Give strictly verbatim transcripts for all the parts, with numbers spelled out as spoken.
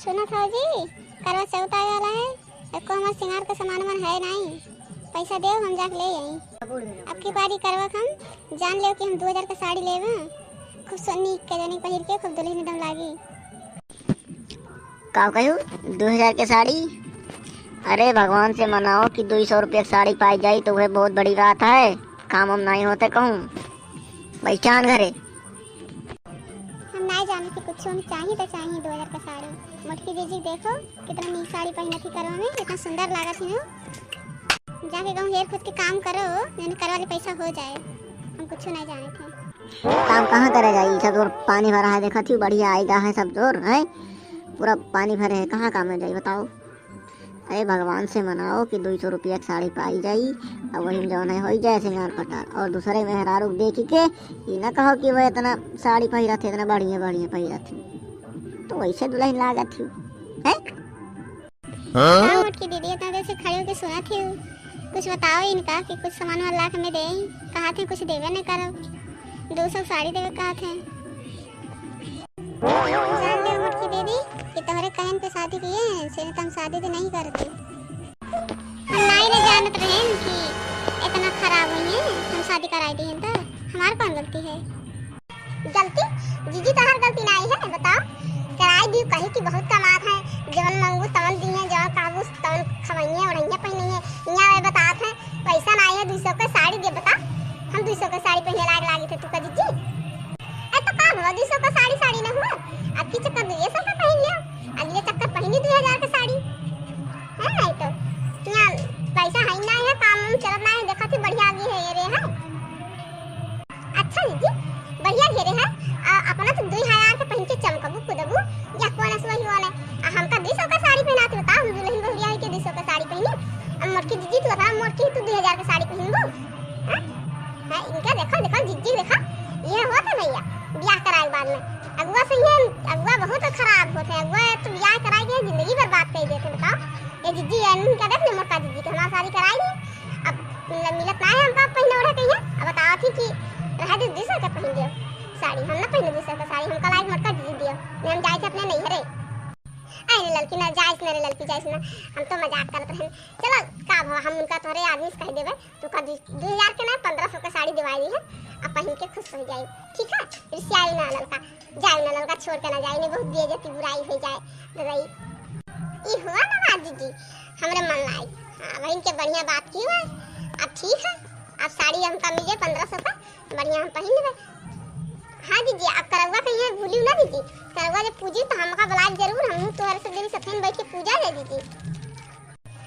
सुनत हो जी, करवा चौथ आवे वाला है, एको हमार सिंगार का सामान मन है नाहीं, पैसा देव, हम जाके ले आई। अब की बारी करवा हम जान लेव कि हम दो हजार का साड़ी लेवे, खूब सोनी के जनी पहिर के खूब दुल्हन एकदम लागी। का कहू, दो हजार के साड़ी? अरे भगवान से मनाओ कि दो सौ रुपया के साड़ी पाई जाई तो वह बहुत बड़ी बात है, काम हम नहीं होते कहूँ। बैठान घरे। हम नाई जाने कि कुछ हम चाही तो चाही दो हजार का साड़ी। मोटकी जीजी देखो कितना नीक साड़ी पहनत ही करवा में, कितना सुंदर लागत ही ना। जाके कहूँ हेर खोज के काम करो, जने करवा ले पैसा हो जाए। हम कुछ नहीं जाने थे। काम कहाँ करे जाई? सब जोर पानी भरा है, देखत ही बढ़िया आएगा है सब जोर है, पूरा पानी भरे है, कहाँ काम में जाई बताओ? अरे भगवान से मनाओ कि दो सौ रुपया के साड़ी पाई जाई, और वही में जौन है होई जाए सिंगार पटार, और दूसरे मेहरारू के देखी के ई ना कहो कि वह इतना साड़ी पहिरत है, इतना बढ़िया बढ़िया पहिरत है, तो वैसे दुल्हन लागत ही है। हाँ? का मोटकी दीदी इतना देर से खड़े होके सुनत ही, कुछ बताओ इनका कि कुछ सामान वामान ला के हमें दे, कहा थे कुछ देवे नहीं करब, दो सौ साड़ी देवे कहा थे। जान ले मोटकी दीदी कि तोहरे कहन पे शादी किए हैं, से तो हम शादी तो नहीं करते। हम नाई न जानत रहे कि इतना खराब हुई है, हम शादी कराई दी हैं तो हमार कौन गलती है? गलती? जीजी तोहार गलती नाई है, बताओ। कराई दी कही कि बहुत कमात है, जवन मंगू तवन दी है, जवन कहबू तवन खवइये, ओढ़इये, पहिनइये। यहाँ वे बतात है, पैसा नाई है, दो सौ के साड़ी दे, बता। हम दो सौ के साड़ी पहने लायक लागी थे तू का जीजी? ए, तो का हुआ, दो सौ का साड़ी, साड़ी ना हुआ? अब की चक्कर दो सौ का पहन लियो, अगले चक्कर पहनी दो हजार का साड़ी, है नहीं तो। यहाँ पैसा है ना है, काम वाम चलत ना है, देखा थी बढ़िया आगे है ये रे है। अच्छा जीजी, बढ़िया घेरे है, आ, अपना तो दो हजार के पहन के चमकबू कूदबू, या कौन असुआ ही वाला, आ हमका दो सौ का साड़ी पहनाती बता, हम दुल्हन बहुरिया है के दो सौ का साड़ी पहनी, अब मोटकी जीजी तू अपना मोटकी तू दो हजार का साड़ी पहनबू, हाँ? हाँ, इनका देखा, देखा, जीजी देखा, ये हुआ था भैया, ब्याह कराए के बाद में। अगुआ सही है, अगुआ बहुत खराब होते हैं, अगुआ तो ब्याह कराए के जिंदगी बर्बाद कर देते हैं, बताओ। ये जीजी, ये इनका देख ले, मोटका जीजी के हमार शादी कराई दी। अब मिल-, मिलत ना है हमका पहिने ओढ़े कहिए, अब बताओ थी कि रह दे दो सौ के पहन लियो साड़ी, हम ना पहने दो सौ का साड़ी, हमका लाइक मोटका जीजी दियो, नहीं हम जाए थे अपने नैहरे। अरे ललकी ना जाइस ना रे ललकी, जाइस ना, हम तो मजाक करत रहन। चलो का भवा, हम उनका तोहरे आदमी से कह देबे, तू का दू, दो हजार के ना, पन्द्रह सौ के साड़ी दिवाई दी है, अब पहन के खुश हो जाई, ठीक है? रिसियाई ना ललका, जाई ना ललका, छोड़ के ना जाई, नहीं बहुत बेइज्जती बुराई हो जाए। ददाई, ई हुआ ना बात जीजी, हमरे मन लाई। हाँ, बहन के बढ़िया बात की हुआ, अब ठीक है, अब साड़ी हमका मिले पन्द्रह सौ का, बढ़िया हम पहन लेबे। हाँ जीजी, अब करौआ कहिए भूली ना जीजी, करौआ जब पूजी तो हमका बुलाई जरूर, हम तोहरे से दिन सफेन बैठ के पूजा जाए जीजी।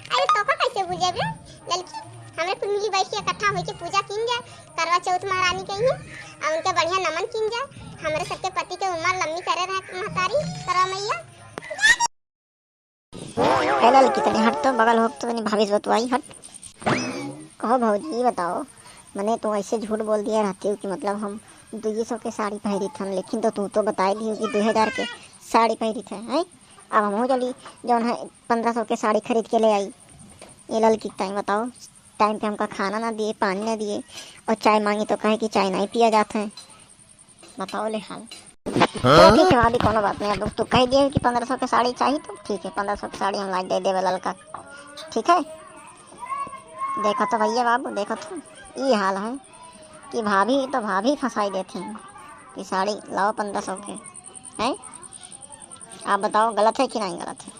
अरे तोका कैसे भूल जाए रे ललकी, हमरे कुल मिली बैठ के इकट्ठा होके पूजा कीन जाए, करवा चौथ महारानी के ही, और उनके बढ़िया नमन कीन जाए, हमरे सबके पति के उम्र लंबी करे रहे महतारी करवा मैया। ए ललकी, तनी हट तो, बगल हो तो, तनी भाभी से बतवाई, हट। कहो भौजी, ई बताओ, मने तू ऐसे झूठ बोल दिया रहती हो कि मतलब हम दुई सौ के साड़ी पहिरी थन, लेकिन तो तू तो बताई दियो कि दो हजार के साड़ी पहिरी थे, हैं? अब हमहू चली, जौन है, पन्द्रह सौ के साड़ी खरीद के ले आई। ये ललकी, टाइम बताओ, टाइम पे हमका खाना ना दिए, पानी ना दिए, और चाय मांगी तो कहे कि चाय नहीं पिया जात है। बताओ ले हाल। हाँ? तो ठीक है भाभी, कोनो बात नहीं, अब तू कह दिए कि पन्द्रह सौ के साड़ी चाहिए तो ठीक है, पन्द्रह सौ के साड़ी हम ला दे देवे ललका, ठीक है। देखो तो भैया बाबू, देखो तो, ये हाल है कि भाभी तो भाभी फंसाई देती हैं कि साड़ी लाओ पन्द्रह सौ के, हैं? आप बताओ गलत है कि नहीं गलत है?